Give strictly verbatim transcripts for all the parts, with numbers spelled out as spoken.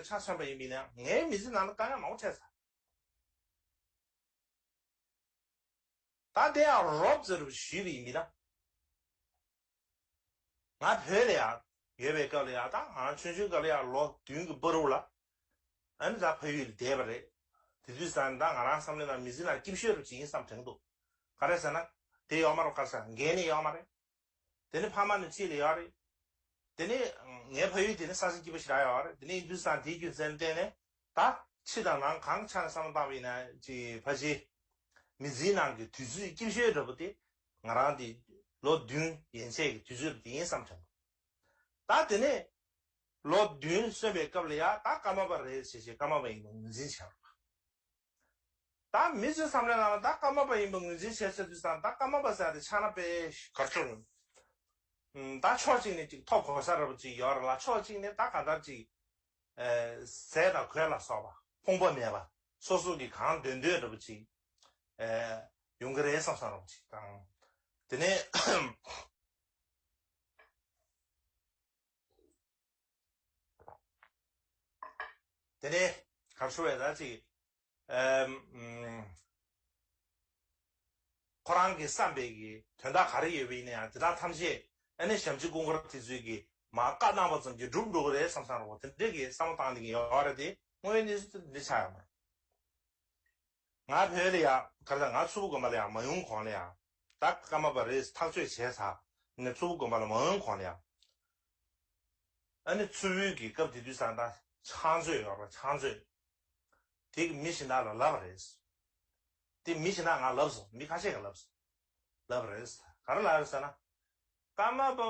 ཆ་མཚོན་པ་ཡིན་པ་ཡིན་ན་ཡང་ངའི་མི་ཚེ་ནང་ལ་དཀའ་ངལ་མང་པོ་འཕྲད་ཚར། ད་དེ་ཡང་རོབ་ཙམ་ཞུས་པ་ཡིན་པ་ཡིན་ན། ང་བོད་ལ་ཡང་ཡོད་པའི་སྐབས་ལ་ཡང་ད་ང་རང་ཆུང་ཆུང་སྐབས་ལ་ཡང་ལོ་བདུན་གྱི་བར་དུ་ལ་ཨ་ནི་ད་ཕ་ཡུལ་ལ་བསྡད་པ་རེད། དེ་དུས་ཙང་ད་ང་རང་བསམ་བློའི་ནང་མི་ཚེ་ནང་སྐྱིད་ཤོས་རབ་ཅིག་ཡིན་བསམ་དྲན་འདུག་ག་རེ་ཟེར་ན། དེ་ཡོད་མ་རེད། ག་རེ་ཟེར་ན་རྒན་ནི་ཡོད་མ་རེད། དེ་ནི་ཕ་མ་ནི་ཕྱི་ལ་ཡོད་རེད། དེ་ནི་ངའི་ཕ་ཡུལ་དེ་ནི་ས་ཆ་སྐྱིད་པོ་ཞེ་དྲག་ཡོད་རེད། དེ་ནི་ཡིན་དུས་ཙང་དེའི་རྒྱུ་མཚན་བརྟེན་ནས་ད་ཕྱི་དང་ནང་གང་ཆ་ནས་བསམ་བློ་བཏང་བ་ཡིན་ན་ཅིག་ཕལ་ཆེར་མི་ཚེའི་ནང་གི་དུས་ཚོད་སྐྱིད་ཤོས་འདྲ་པོ་དེ་ང་རང་དེ་ལོ་བདུན་ཡན་ཆད་ཀྱི་དུས་ཚོད་དེ་ཡིན་བསམ་བྱུང་། ད་དེ་ནས་ལོ་བདུན་སོན་པའི་སྐབས་ལ་ཡ་ད་ཀརྨ་པ་རེད་ཟེར་བྱས་ཀརྨ་པ་ཡིན་པ་ངོས་འཛིན་བྱས་པ། ད་མི་ཚོའི་བསམ་བློའི་ནང་ལ་ད་ཀརྨ་པ་ཡིན་པ་ངོས་འཛིན་བྱས་ཚར་དུས་ཙང་ད་ཀརྨ་པ་ཟེར་ཡ་དེ་ཆགས་ན་དཔེ་གར་ཆོག་ཡོང་། ད་ཕྱོགས་གཅིག་ནས་ཅིག་ཐོབ་གོ་ས་འདྲ་པོ་ཅིག་ཡོད་རེད་ལ། ཕྱོགས་གཅིག་ནས་ད་གང་ལྟར་ཅིག་ཟས་དང་གོས་ལ་སོགས་པ་ཕོངས་པ་མེད་པ་སོ་སོ་གི་གང་འདོད་འདོད་འདྲ་པོ་ཅིག་ཡོང་གི་རེད་བསམ་བསམ་འདྲ་པོ་ཅིག་དང་། དེ་ནས་དེ་ནས་གར་ཤོར་བས་ད་ཅིག་ཨམ། ཁོ་རང་གི་བསམ་པའི་གི་དོན་དག་ག་རེ་ཡོད་པ་ཡིན་ན་ཡང་དེ་དག་ཐམས་ཅད་ཨ་ནི་ཞབས་ཕྱི་སྐུ་འཁོར་དེ་ཚོས་གི་མ་བཀའ་གནང་བ་ཙམ་གྱིས་འགྲུབ་འགྲོ་གི་རེད་བསམ་བསམ་རོགས་དེ་འདྲས་གི་བསམ་བློ་བཏང་ནས་གི་ཡོད་རེད་དེ། དངོས་ཡོད་གནས་ཚུལ་དེ་འདྲ་ཆགས་ཡོད་མ་རེད། ང་བོད་ལ་ཡང་ག་རེ་ད་ང་མཚུར་ཕུ་དགོན་པ་ལ་ཡང་མ་ཡོང་གོང་ལ་ཡང་ད་ཀརྨ་པ་རེད་ཐག་གཅོད་བྱས་ཚར་ནས་མཚུར་ཕུ་དགོན་པ་ལ་མ་ཡོང་གོང་ལ་ཡང་། ཨ་ནི་མཚུར་ཕུའི་གི་སྐབས་དེ་དུས་ཙང་ད་ཕྱག་མཛོད་ཡོད་རེད། ཕྱག་མཛོད་དེ་གི་མི་གཞན་དག་ལ་ལབ་པ་རེད། དེ་མི་གཞན་དག་ང་ལབ་སོང་། མི་ཁ་ཤས་ཀྱིས་ལབ་སོང་། ལབ་པ་རེད། ག་རེ་ལབ་རེད་ཟེར་ན། ཀརྨ་པ་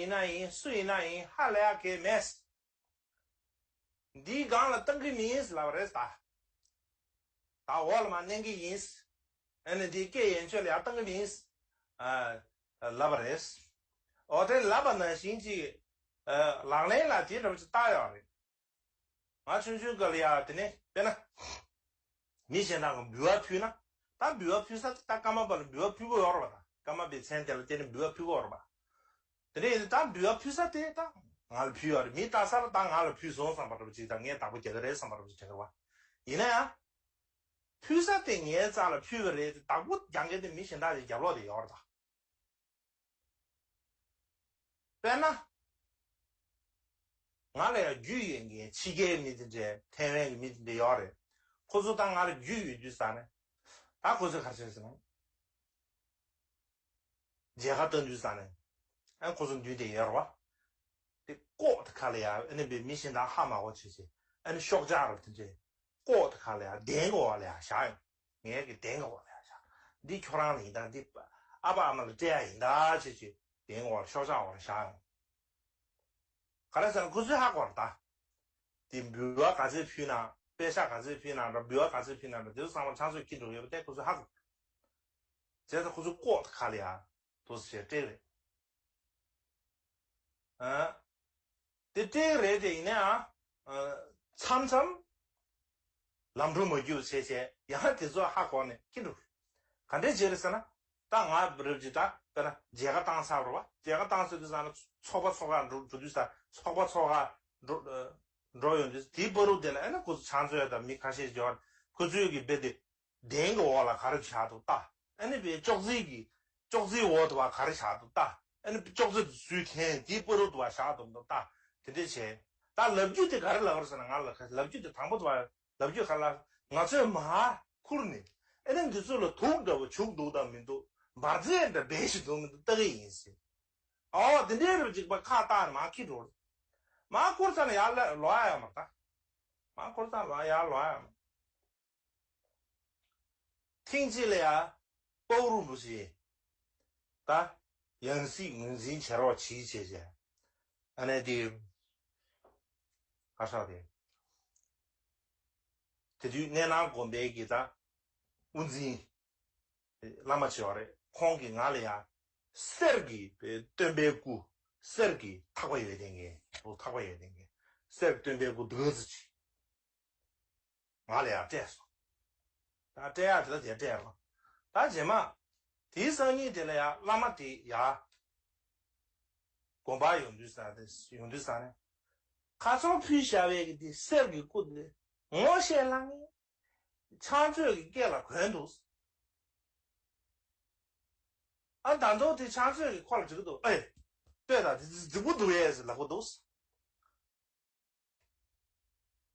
ཡིན་ན་ཡིན་སུ་ཡིན་ན་ཡིན་ཧ་ལས་ཡ་གི་མེད། འདིའི་སྒང་ལ་བཏང་གི་མིན་ལབ་པ་རེད་ད། ད་འོག་ལ་མར་མནན་གི་ཡིན། ཨ་ནི་འདིའི་སྐད་ཡན་ཆོད་ལ་ཡར་བཏང་གི་མིན། ཨ། ལབ་པ་རེད། འོ་དེ་ལབ་པ་ནང་བཞིན་གྱི། ཨ། ལག་ལེན་ལ་དེ་འདྲ་བ་ཅིག་བསྟར་ཡོད་རེད། ང་ཆུང་ཆུང་སྐབས་ལ་ཡ་དེ་ནས་དཔེར་ན། མི་གཞན་དག་གིས་འབུལ་བ་ཕུལ་ན། ད་འབུལ་བ་ཕུལ་ས་དེ་ད་ཀརྨ་པ་ལ་འབུལ་བ་ཕུལ་དགོས་ཡོད་རེད་པ། ད་ཀརྨ་པའི་མཚན་དེ་ལ་བརྟེན་ནས་འབུལ་བ་ཕུལ་དགོས་ཡོད་རེད་པ། དེ་ནས་ད་འབུལ་བ་ཕུལ་ས་དེ་ད་ང་ལ་ཕུལ་ཡོད་རེད། མི་ལྟ་ས་ལ་ད་ང་ལ་ཕུལ་སོང་བསམ་པ་འདྲ་པོ་ཅིག་དང་ངས་བདག་པོ་རྒྱག་གི་རེད་བསམ་པ་འདྲ་པོ་ཅིག་དྲན་གི་རེད་པ། ཡིན་ན་ཡང་། ཕུལ་ས་དེ་ངའི་རྩ་ལ་ཕུལ་བ་རེད་དེ་བདག་པོ་རྒྱག་མཁན་དེ་མི་གཞན་དག་གི་རྒྱབ་ལོགས་དེ་ཡོད་རེད་ད། དཔེར་ན། ང་ལ་ཡང་རྒྱུས་ཡོད་མཁན་ཕྱི་རྒྱལ་མི་དེ་འདྲས་ཐའེ་ཝན་གྱི་མི་དེ་འདྲས་ཡོད་རེད། ཁོ་ཚོ་ད་ང་ལ་རྒྱུས་ཡོད་དུས་ཙང་ནས། ད་ཁོ་ཚོས་ག་རེ་བྱས་ཟེར་ན། མཇལ་ཁ་བཏང་དུས་ཙང་ནས། ཨ་ཁོ་ཚོ་མདུན་དེ་ཡོད་རེད་པ། དེ་ལྐོག་ཏུ་ཁ་ལ་ཡ་ཨ་ནི་བའི་མི་གཞན་དག་ཧ་མ་གོ་བྱས་བྱས་ཨ་ནི་ཤོག་ལྕགས་རབ་དེ་འདྲས། ལྐོག་ཏུ་ཁ་ལ་ཡ་གདན་གྱི་འོག་ལ་ཡ་བཞག་ཡོང་། ངའི་གི་གདན་གྱི་འོག་ལ་ཡ་བཞག་འདི་ཁྱོད་རང་ལ་ཡིན་ད། འདི་ཨ་ཕ་ཨ་མ་ལ་སྤྲད་ཡ་ཡིན་ད་བྱས་བྱས་གདན་གྱི་འོག་ལ་ཤོག་ལྕགས་འོག་ལ་བཞག་ཡོང་། ག་རེ་ཟེར་ན་ཁོ་ཚོས་ཧ་གོ་རེད་ད། དེ་འབུལ་བ་ག་ཚོད་ཕུལ་ན། པད་ཤག་ག་ཚོད་ཕུལ་ན་འདྲ། འབུལ་བ་ག་ཚོད་ཕུལ་ན་འདྲ། དེ་ཚོ་ཚང་མ་ཕྱག་མཛོད་འཁྱེར་འགྲོ་ཡོད་པ་དེ་ཁོ་ཚོས་ཧ་གོ། བྱས་ཙང་ཁོ་ཚོས་ལྐོག་ཏུ་ཁ་ལ་ཡ་དོ་ཟེར་སྤྲད་རེད། ཨ། དེ་སྤྲད་རེད་དེ་ཡིན་ནའང་། ཨ། མཚམས་མཚམས། ལམ་འགྲོ་མ་རྒྱུག་བྱས་བྱས་ཡང་དེ་ཚོ་ཧ་གོ་ནས་འཁྱེར་འགྲོ། ག་འདྲས་བྱས་རེད་ཟེར་ན། ད་ང་རབ་ཅིག་ད་དཔེར་ན་མཇལ་ཁ་བཏང་ཚར་བ་རེད་པ། མཇལ་ཁ་བཏང་ཚར་དུས་ཙང་ན་ཚོགས་པ་ཚོགས་ཁག་འགྲོ་འགྲོ་དུས་ཙང་ཚོགས་པ་ཚོགས་ཁག་འགྲོ་འགྲོ་ཡོང་དུས་དེའི་བར་དུ་དེ་ལ་ཨ་ནི་ཁོ་ཚོ་ཕྱག་མཛོད་དང་མི་ཁ་ཤས་ཤིག་ཡོད། ཁོ་ཚོས་ཀྱི་རྦད་དེ་གདན་གྱི་འོག་ལ་ག་རེ་བཞག་འདུག་ལྟ། ཨ་ནི་བའི་ཅོག་ཙེ་གི་ཅོག་ཙེའི་འོག་ཏུ་བ་ག་རེ་བཞག་འདུག་ལྟ། ཨ་ནི་ཅོག་ཙེ་དེ་ཚུར་འཐེན་དེའི་བར་དུ་བ་བཞག་འདུག་ལྟ། དེ་འདྲས་བྱས། ད་ལབ་རྒྱུ་དེ་ག་རེ་ལབ་རེད་ཟེར་ན། ང་ལ་ལབ་རྒྱུ་དེ་དང་པོ་དུ་བ་ལབ་རྒྱུ་ག་ལ་ང་ཚོས་མར་ཁུར་ནས་ཨ་ནི་འདི་ཚོ་ལ་དུག་འདྲ་བོ་བྱུག་འདུག་དང་མི་འདུག་འབར་རྫས་འདྲ་འབལ་ཞིག་འདུག་མི་འདུག་ལྟ་གི་ཡིན་ཟེར། ཨོ་དེ་འདྲའི་རུ་འཇིགས་པ་ཁ་བཏགས་ནས་མར་ཁྱེར་འགྲོ། མར་ཁུར་ཚར་ན་ཡར་ལོག་ཡ་ཡོད་མ་རེད་ད། མར་ཁུར་ཚར་ན་ཡར་ལོག་ཡ་ཡོད་མ་རེད། ཐེངས་གཅིག་ལ་ཡ་དཔའ་བོ་རིན་པོ་ཆེ་ད་ཡང་སྲིད་ངོས་འཛིན་བྱེད་རོགས་གྱིས་བྱས་བྱས། ཨ་ནི་དེ་ཁ་ཤག་དེ་དེ་དུས་གནས་ནང་དགོན་པའི་གི་ད་དབུ་འཛིན་བླ་མ་ཆེ་བ་རེད། ཁོང་གིས་ང་ལ་ཡ་གསེར་གྱི་སྟོན་པའི་སྐུ། གསེར་གྱི་ཐག་པ་ཡོད་ལྡན་གྱི། ཐག་པ་ཡོད་ལྡན་གྱི་གསེར་སྟོན་པའི་སྐུ་འདི་ག་ཚོད་ཅིག་ང་ལ་ཡར་སྤྲད་སོང་། ད་སྤྲད་ཡག་དེ་ལ་དེ་སྤྲད་རོགས། ད་རྗེས་མ་དེའི་སང་ཉིན་དེ་ལ་ཡ་བླ་མ་དེ་ཡ་དགོན་པར་ཡོང་དུས་ས་དེ་ཡོང་དུས་ས་ནས། ཁ་སང་ཕུལ་བཞག་པའི་གི་དེ་གསེར་གྱི་སྐུ་དེ་ངོ་ཤེས་ལ་ངས་ཕྱག་མཛོད་ཀྱི་སྐེ་ལ་གོན་འདུག་ཨ་ད་དུང་དེ་ཕྱག་མཛོད་ཀྱི་ཁོ་ལ་འགྲིག་གི་འདུག་ཨེ། ལྟོས་དང་དེ་རྫིག་པོ་འདུག་ཨེ་ཟེར་ལབ་གི་འདུག་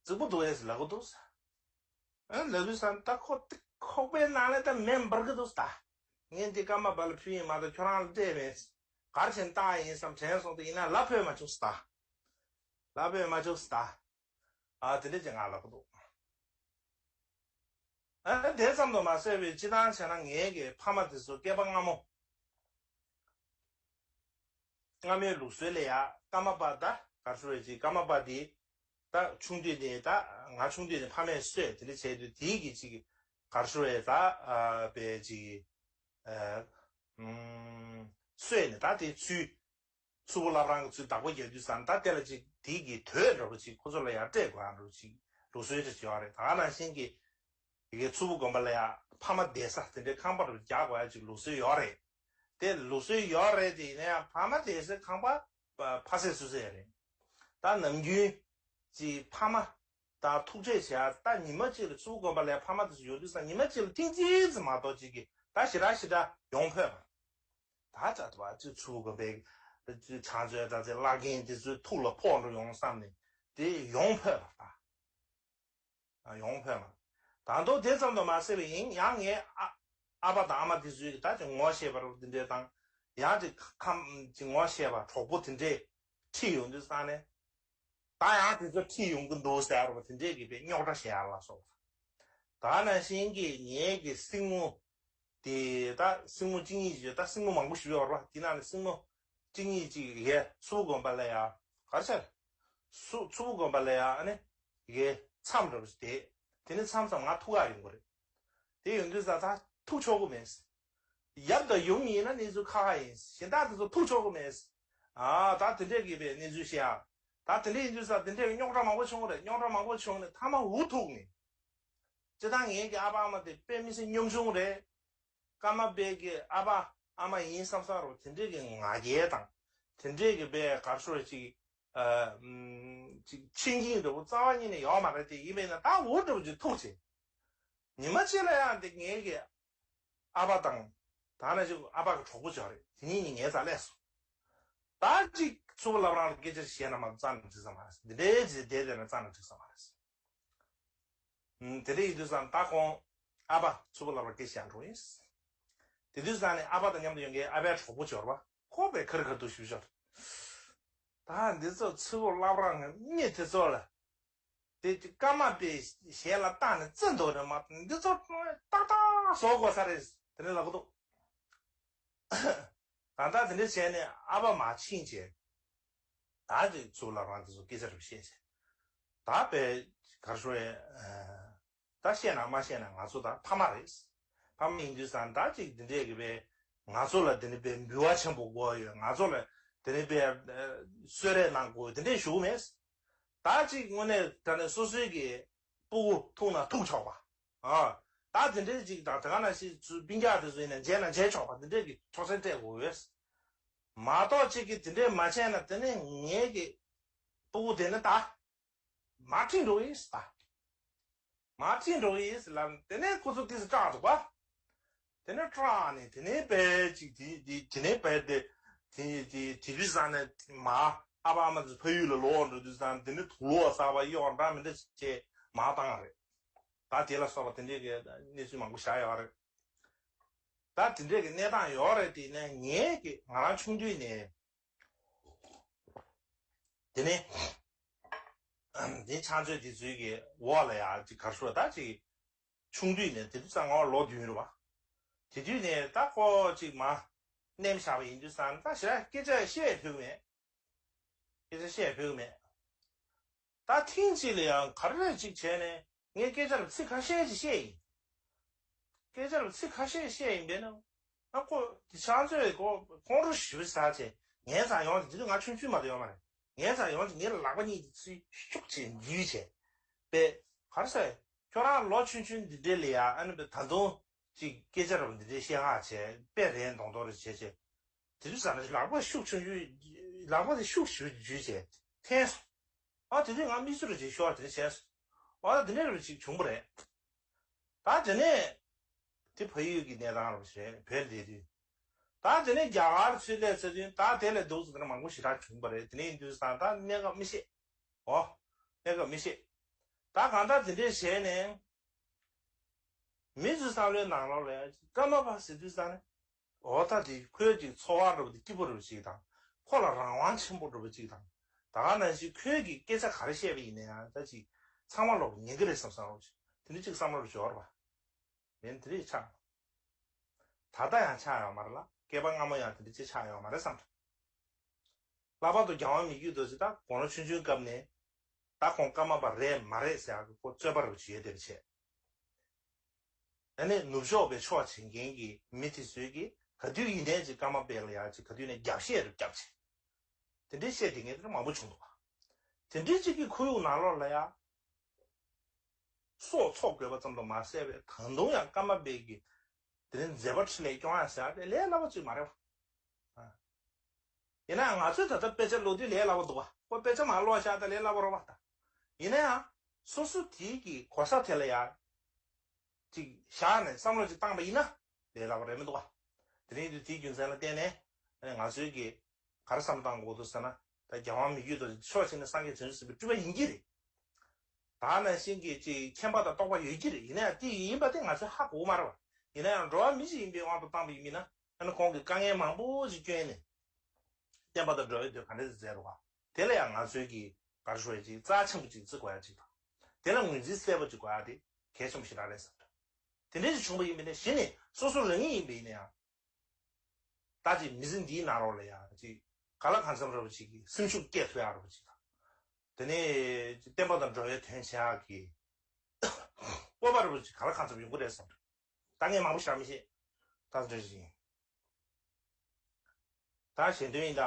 རྫིག་པོ་འདུག་ཨེ་ཟེར་ལབ་གི་འདུག་ཨ་ལབ་དུས་ཙང་ད་ཁོ་དེ་ཁོག་པའི་ནང་ལ་ད་མེ་འབར་གི་འདུག་ད། ངས་འདི་ཀརྨ་པ་ལ་ཕུལ་ཡིན་མ་གཏོགས་ཁྱོད་རང་ལ་སྤྲད་མེད། གར་བྱས་བཏང་ཡིན་བསམ་དྲན་སོང་། དེ་ཡིན་ན་ལབ་ཕོད་མ་བྱུང་ད། ལབ་ཕོད་མ་བྱུང་ད། ཨ་དེ་འདྲ་ཅིག་ང་ལབ་གི་འདུག་ཨ་དེ་ཙམ་དུ་མ་ཟད་པའི་སྤྱི་བཏང་བྱས་ན་ངའི་གི་ཕ་མ་དེ་ཚོ་སྐྱེས་པ་སྔ་མོ། སྔ་མའི་ལུགས་སྲོལ་ལ་ཡ་ཀརྨ་པ་ད་གར་ཞུ་བའི་ཅིག་ཀརྨ་པ་དེ་ད་ཆུང་དུས་ནས་ད་ང་ཆུང་དུས་ནས་ཕ་མས་གསོས་དེ་འདྲ་བྱས་དུས་དེའི་གི་ཅིག་གར་ཞུ་བའི་ད་ཨ་པའི་ཅིག་ཨ་ཨུམ་གསོས་ནས་ད་དེ་ཚུལ་ཚུལ་པོ་བླ་བྲང་གི་ཚུལ་བདག་པོ་རྒྱག་དུས་ཙང་ད་དེ་ལ་ཅིག་དེའི་གི་དོད་འདྲ་པོ་ཅིག་ཁོ་ཚོ་ལ་ཡང་སྤྲད་དགོས་ཡ་འདྲ་པོ་ཅིག་ལུགས་སྲོལ་ཅིག་ཡོད་རེད། ད་ག་ནང་བཞིན་གི་དེ་གའི་མཚུར་ཕུ་དགོན་པ་ལ་ཡང་ཕ་མ་བསྡད་ས་དེ་འདྲའི་ཁང་པ་རུ་རྒྱག་དགོས་ཡ་ཅིག་ལུགས་སྲོལ་ཡོད་རེད། དེ་ལུགས་སྲོལ་ཡོད་རེད་དེ་ཡིན་ན་ཡང་ཕ་མ་བསྡད་སའི་ཁང་པ་ཕ་སེ་སུ་སེ་རེད། ད་ནམ་རྒྱུན་ཅིག་ཕ་མ་དང་ཐུག་འཕྲད་བྱས་ད་ཉི་མ་གཅིག་ལ་མཚུར་ཕུ་དགོན་པ་ལ་ཡང་ཕ་མ་དེ་ཚོ་ཡོང་དུས་ཙང་ཉི་མ་གཅིག་ལ་ཐེངས་གཅིག་ཙམ་མ་གཏོགས་ཅིག་གི་ད་ཞེ་དྲག་ཞེ་དྲག་ཡོང་ཕོད་པ། ད་ཅག་ཏུ་བ་ཅིག་མཚུར་ཕུ་དགོན་པའི་ཅིག་ཕྱག་མཛོད་ད་ཅིག་བླ་རྒན་དེ་ཚོའི་ཐུགས་ལ་ཕོག་འགྲོ་ཡོང་བསམ་ནས་དེ་ཡོང་ཕོད་པ་ད། ཡོང་ཕོད་མ། ད་དུང་དེ་ཙམ་དུ་མ་ཟད་པ་ཡིན་ཡང་ངའི་ཨ་ཨ་ཕ་དང་ཨ་མ་དེ་ཚོའི་ད་ཅིག་ངོ་ཤེས་པ་རུ་དེ་འདྲས་དང་ཡང་ཅིག་ཁམས་ཅིག་ངོ་ཤེས་པ་གྲོགས་པོ་དེ་འདྲས་ཁྲིད་ཡོང་དུས་ཙང་ནས་ད་ཡང་དེ་ཚོ་ཁྲིད་ཡོང་གི་འདུག་ཟེར་རུ་དེ་འདྲས་ཀྱི་པའི་རྙོག་དྲ་བཤད་ཡ་ལ་སོགས་པ། ད་ནང་བཞིན་གྱི་ངའི་གི་སྲིང་མོ་དེ་ད་སྲིང་མོ་གཅིག་གཉིས་ཅིག་ད་སྲིང་མོ་མང་པོ་ཞིག་ཡོད་རེད་བ། དེ་ནང་ནས་སྲིང་མོ་གཅིག་གཉིས་ཅིག་ཡའི་མཚུར་ཕུ་དགོན་པ་ལ་ཡ་གར་ཆར་སུ་མཚུར་ཕུ་དགོན་པ་ལ་ཡ་ཨ་ནི་ཡའི་མཚམས་འདྲ་པོ་ཞིག་དེ་དེ་ནས་མཚམས་མཚམས་ང་ཐུག་ག་ཡོང་གི་རེད། དེ་ཡོང་དུས་ཙང་ད་ཐུག་ཆོག་གི་མེད། ཡབ་དང་ཡུམ་ཡིན་ན་གནས་ཚུལ་ཁག་ཁག་ཡིན། གཞན་དག་དེ་ཚོ་ཐུག་ཆོག་གི་མེད། ཨ་ད་དེ་འདྲས་ཀྱི་པའི་གནས་ཚུལ་བཤད་ཨ། ད་དེ་འདྲས་ཡིན་དུས་ཙང་དེ་འདྲས་ཀྱི་རྙོག་དྲ་མང་པོ་བྱུང་རེད། རྙོག་དྲ་མང་པོ་བྱུང་ནས་མཐའ་མ་འུ་ཐུག་ནས། སྤྱིར་བཏང་ངེད་ཀྱི་ཨ་ཕ་ཨ་མ་དེ་དཔེ་མི་སྲིད་གཉོམ་ཆུང་རེད། ཀརྨ་པའི་གི་ཨ་ཕ་ཨ་མ་ཡིན་བསམ་བསམ་རུ་དེ་འདྲས་ཀྱི་ང་རྒྱལ་དང་། དེ་འདྲས་ཀྱི་པའི་གར་ཤོར་ཅིག་ཨ་ཅིག་ཆེ་འགྱིང་འདྲ་པོ་རྩ་བ་ཉིད་ནས་ཡོད་མ་རེད། དེ་ཡིན་པས་ན་ད་འུ་འདྲ་པོ་ཅིག་ཐུག་བྱས། ཉི་མ་གཅིག་ལ་ཡང་དེ་ངེད་ཀྱི་ཨ་ཕ་དང་། ད་ནང་བཞིན་ཨ་ཕ་གི་གྲོགས་པོ་ཅིག་རེད། དེ་གཉིས་གཉིས་ངའི་རྩར་སླེབས་སོང་། ད་ཅིག་མཚུར་ཕུ་བླ་བྲང་ལ་སྐད་ཆ་བཤད་ན་མ་རྩ་ནས་འགྲིག་ས་མ་རེད། འདི་འདྲའི་ཅིག་བསྡད་བསྡད་ན་རྩ་ནས་འགྲིག་ས་མ་རེད། ཨུམ། དེ་འདྲ་ཡིན་དུས་ཙང་ད་ཁོང་ཨ་ཕ་མཚུར་ཕུ་བླ་བྲང་སྐད་བཤད་འགྲོ་ཡིན། དེ་དུས་ཙང་ནས་ཨ་ཕ་དང་མཉམ་དུ་ཡོང་མཁན་ཨ་ཕའི་གྲོགས་པོ་ཅིག་ཡོད་རེད་བ། ཁོ་དཔེ་ཁ་རི་ཁ་ཐུག་ཞེ་པོ་ཅིག་རེད། ད་འདི་ཚོ་མཚུར་ཕུ་བླ་བྲང་གི་མི་དེ་ཚོ་ལ། དེ་ཀརྨ་པའི་ཞལ་ལ་བཏགས་ནས་བརྩི་འདུག་རེད་མ་གཏོགས་འདི་ཚོ་ཏག་ཏག་བཟོ་དགོས་ས་རེད་དེ་འདྲ་ལབ་ཀྱི་འདུག་ད་ལྟ་དེ་འདྲ་བྱས་ནས་ཨ་ཕ་མར་ཕྱིན་བྱས། ད་ཅིག་མཚུར་ཕུ་བླ་བྲང་དེ་ཚོ་སྐད་ཆ་རེ་བཤད་བྱས། ད་དཔེ་གར་ཤོར་ཡས། ད་བཤད་ན་མ་བཤད་ན་ང་ཚོ་ད་ཕ་མ་རེད། ཕ་མ་ཡིན་དུས་ཙང་ད་ཅིག་འདི་འདྲས་ཀྱི་པའི་ང་ཚོ་ལ་འདི་འདྲ་པའི་འབུལ་བ་ཆེན་པོ་དགོས་ཡོད། ང་ཚོ་ལ་འདི་འདྲ་པའི་གསོལ་རས་གནང་དགོས་འདི་འདྲས་ཞུ་གི་མེད། ད་ཅིག་དངོས་གནས་དྲང་གནས་སོ་སོའི་གི་སྤུ་གུ་ཐུག་ན་ཐུག་ཆོག་པ། ཨ། ད་འདི་འདྲས་ཅིག་དང་དེ་ག་ནང་བཞིན་སྤུན་ཀྱག་དེ་ཚོ་ཡིན་ན་མཇལ་ན་མཇལ་ཆོག་པ་འདི་འདྲས་ཀྱི་ཆོག་མཆན་སྤྲད་དགོས་ཡོད། མ་གཏོགས་ཅིག་གི་འདི་འདྲས་མ་བྱས་ན་དེ་ནས་ངའི་གི་སྤུ་གུ་དེ་ནི་ད། མར་ཁྲིད་འགྲོ་གི་ཡིན་ཟེར། མར་ཁྲིད་འགྲོ་གི་ཡིན་ཟེར་ལབ། དེ་ནས་ཁོ་ཚོ་ཏོག་ཙམ་སྐྲག་འདུག་པ། དེ་ནས་སྐྲག་ནས་དེ་ནས་བས་ཅིག་དེ་དེ་དེ་ནས་བས་དེ་དེ་དེ་དེ་དུས་ཙང་ནས་མར་ཨ་ཕ་ཨ་མ་ཚོ་ཕ་ཡུལ་ལ་ལོག་འགྲོ་དུས་ཙང་དེ་ནས་དུག་ལོག་གསར་པ་གཡོག་འདྲ་མི་འདྲ་བྱས་མར་བཏང་རེད། ད་དེ་ལ་སོགས་པ་དེ་འདྲས་ཀྱི་གནས་ཚུལ་མང་པོ་བཞག་ཡོད་རེད། ད་དེ་འདྲས་ཀྱི་གནས་སྟངས་ཡོད་རེད། དེ་ནས་ངས་ཀྱི་ང་རང་ཆུང་དུས་ནས། དེ་ནས་དེ་ཕྱག་མཛོད་དེ་ཚོའི་གི་འོག་ལ་ཡ་ཅིག་གར་ཤོར་ད་ཅིག་ཆུང་དུས་ནས་དེ་དུས་ཙང་ང་ལོ་བདུན་རེད་བ། དེ་དུས་ནས་ད་ཁོ་ཅིག་མར་མནན་བཞག་པ་ཡིན་དུས་ཙང་ད་ཞེ་དྲག་སྐད་ཆ་བཤད་ཕོད་ཀྱི་མེད། སྐད་ཆ་བཤད་ཕོད་ཀྱི་མེད། ད་ཐེངས་གཅིག་ལ་ཡང་ག་རེ་ཅིག་བྱས་ནས་ངས་སྐད་ཆ་ལ་ཚིག་ཁ་ཤས་ཅིག་བཤད་ཡིན། སྐད་ཆ་ལ་ཚིག་ཁ་ཤས་བཤད་ཡིན་པས་ན། ཨ་ཁོ་དེ་ཕྱག་མཛོད་ཁོ་ཁོང་ཁྲོ་ཞེ་པོ་ཟ་བྱས་ངའི་རྩར་ཡོང་དེ་དུས་ང་ཆུང་ཆུང་མ་གཏོགས་ཡོད་མ་རེད། ངའི་རྩར་ཡོང་དེ་ངའི་ལག་པ་གཉིས་དེ་ཚུར་ཤུགས་ཆེ་འཇུས་བྱས། པས་ག་རེ་ཟེར། ཁྱོད་རང་ལོ་ཆུང་ཆུང་འདི་འདྲའི་ལ་ཡ་ཨ་ནི་པས་ད་དུང་ཅིག་སྐད་ཆ་རབ་འདི་འདྲའི་བཤད་ཧ་བྱས་དཔེ་རན་མདོག་མདོག་རེ་བྱས་བྱས། དེ་དུས་ཙམ་ནས་ལག་པ་ཤུགས་ཆུང་ཆུང་། ལག་པ་དེ་ཤུགས་ཞེ་པོ་འཇུས་བྱས་འཐེན་སོང་། ཨ་དེ་དུས་ང་མིག་ཆུ་རེ་ཅིག་ཤོར་དེ་བྱས་སོང་། ཨ་ད་དེ་ནས་རེ་ཅིག་བྱུང་པ་རེད། ད་དེ་ནས་དེ་ཕ་ཡུལ་གྱི་གནས་སྟངས་རེ་བྱས་བོད་ལ་བསྡད་དུས། ད་དེ་ནས་རྒྱ་གར་ཚུར་སླེབས་ཚར་དུས་ད་དེ་ལས་སྡུག་ཙམ་དེ་འདྲ་མང་པོ་ཞེ་དྲག་བྱུང་པ་རེད། དེ་ནས་ཡིན་དུས་ཙང་ད་གནས་སྐབས་མི་ཤེས། ཨོ། གནས་སྐབས་མི་ཤེས། ད་གང་ལྟར་དེ་འདྲས་བྱས་ནས། མི་ཚོའི་བསམ་བློའི་ནང་ལོགས་ལ་ཡང་ཀརྨ་པ་ཟེར་དུས་ཙང་ནས། འོ་ད་དེ་ཁོའི་ཅིག་འཚོ་བ་འདྲ་བོ་དེ་སྐྱིད་པོ་འདྲ་བོ་ཅིག་དང་། ཁོ་ལ་རང་དབང་ཆེན་པོ་འདྲ་བོ་ཅིག་དང་། ད་ག་ནང་བཞིན་ཁོས་ཀྱི་སྐད་ཆ་ག་རེ་བཤད་པ་ཡིན་ན་ཡང་ད་ཅིག་ཚང་མ་ལོག་ཉན་གི་རེད་བསམ་བསམ་རོགས་ཅིག་དེ་འདྲ་ཅིག་བསམ་བློ་རུ་འབྱོར་བ། མིན་དེ་རིགས་ཆགས། ད་ལྟ་ཡང་ཆགས་ཡོད་མ་རེད་ལ། སྐལ་པ་སྔ་མོ་ཡང་དེ་འདྲ་ཅིག་ཆགས་ཡོད་མ་རེད་བསམ། ལྷག་པར་དུ་རྒྱལ་དབང་མི་བསྐྱོད་རྡོ་རྗེ་ད་དགུང་ལོ་ཆུང་ཆུང་སྐབས་ནས། ད་ཁོང་ཀརྨ་པ་རེད་མ་རེད་ཟེར་ཡག་གི་ཁོ་རྩོད་པ་རུ་བྱེད་དེ་བྱས། ཨ་ནི་ནུབ་ཕྱོགས་པའི་ཕྱོགས་བྱེད་མཁན་གྱི་མི་དེ་ཚོས་ཀྱིས་ག་དུས་ཡིན་ནའི་ཅིག་ཀརྨ་པ་ལ་ཡ་ཅིག་ག་དུས་ནས་རྒྱབ་བཤད་རུ་རྒྱབ་བྱས། དེ་འདྲའི་བཤད་དེ་ངས་དེ་མང་པོ་བྱུང་འདུག་བ། དེ་འདྲའི་ཅིག་གི་ཁོར་ཡུག་ནང་ལོགས་ལ་ཡ། སྲོག་འཚོ་དགོས་པ་ཙམ་དུ་མ་ཟད་པའི་ད་དུང་ཡང་ཀརྨ་པའི་གི་དེ་ནི་མཛད་པ་འཕྲིན་ལས་སྐྱོང་ཡ་ཟེར་ཡ་དེ་ལས་སླ་པོ་ཅིག་མ་རེད་བ། ཡིན་ན་ང་ཚོས་ད་ལྟ་དཔེ་ཆ་ཀློག་དུས་ལས་སླ་པོ་འདུག་བ། ཁོ་དཔེ་ཆ་མ་ཀློག་བཞག་ད་ལས་སླ་པོ་རེད་བ་ད། ཡིན་ན་ཡང་སོ་སོ་དེའི་གི་གོ་ས་དེ་ལ་ཡ་ཅིག་བཞག་ནས་བསམ་བློ་ཅིག་བཏང་པ་ཡིན་ན་ལས་སླ་པོ་རེད་མི་འདུག་བ། དེ་རིང་དུས་དེའི་རྒྱུ་མཚན་ལ་བརྟེན་ནས་ང་ཚོའི་གི་ག་རེ་བསམ་བཏང་དགོས་འདུག་ཟེར་ན། ད་རྒྱལ་དབང་མི་བསྐྱོད་རྡོ་རྗེ་ཕྱོགས་གཅིག་ནས་སངས་རྒྱས་བྱང་ཆུབ་སེམས་དཔའི་སྤྲུལ་པ་ཡིན་གྱི་རེད། ད་ནང་བཞིན་གྱི་ཅིག་མཁྱེན་པ་དང་རྟོགས་པ་ཡོད་ཀྱི་རེད། ཡིན་ན་ཡང་དེ་ཡིན་པ་དེ་ང་ཚོས་ཧ་གོ་གི་མ་རེད་བ། ཡིན་ན་ཡང་འགྲོ་བ་མི་ཞིག་ཡིན་པའི་དབང་དུ་བཏང་པ་ཡིན་མིན་ན། ཨ་ནི་ཁོང་གིས་དཀའ་ངལ་མང་པོ་ཞིག་བསྐྱོན་ནས། བསྟན་པ་དང་འགྲོ་བའི་དོན་ག་འདྲ་ཞིག་མཛད་རུང་བ། དེ་ལ་ཡང་ང་ཚོས་ཀྱིས་ག་རེ་ཞུ་ཡ་ཅིག་རྩ་ཆེན་པོ་ཅིག་བརྩི་དགོས་ཡ་ཅིག་དང་། དེ་ལ་ངོས་འཛིན་གསལ་པོ་ཅིག་དགོས་ཡ་དེ་གལ་ཆེན་པོ་ཞིག་རང་རེད་བསམ་འདུག་དེ་འདྲ་ཞིག་བྱུང་པ་ཡིན་པ་ཡིན་ན་གཞི་ནས་སོ་སོ་རང་ཉིད་ཡིན་པ་ཡིན་ན་ཡང་། ད་ཅིག་མི་ཚེ་འདིའི་ནང་ལོགས་ལ་ཡང་ཅིག་གང་ལ་གང་འཚམ་རེ་བ་ཅིག་གི་སེམས་ཤུགས་སྐྱེད་ཐུབ་ཡ་རེ་བ་ཅིག་དང་། དེ་ནས་བསྟན་པ་དང་འགྲོ་བའི་དོན་བྱེད་ཡག་གི་སྤོབས་པ་རེ་བ་ཅིག་གང་ལ་གང་འཚམ་ཡོང་གི་རེད་བསམ་འདུག་ད་ངས་མང་པོ་བཤད་མི་ཤེས། ད་འདྲ་ཞིག་ཡིན། ད་ཞལ་འདོན་ཡིན་ད།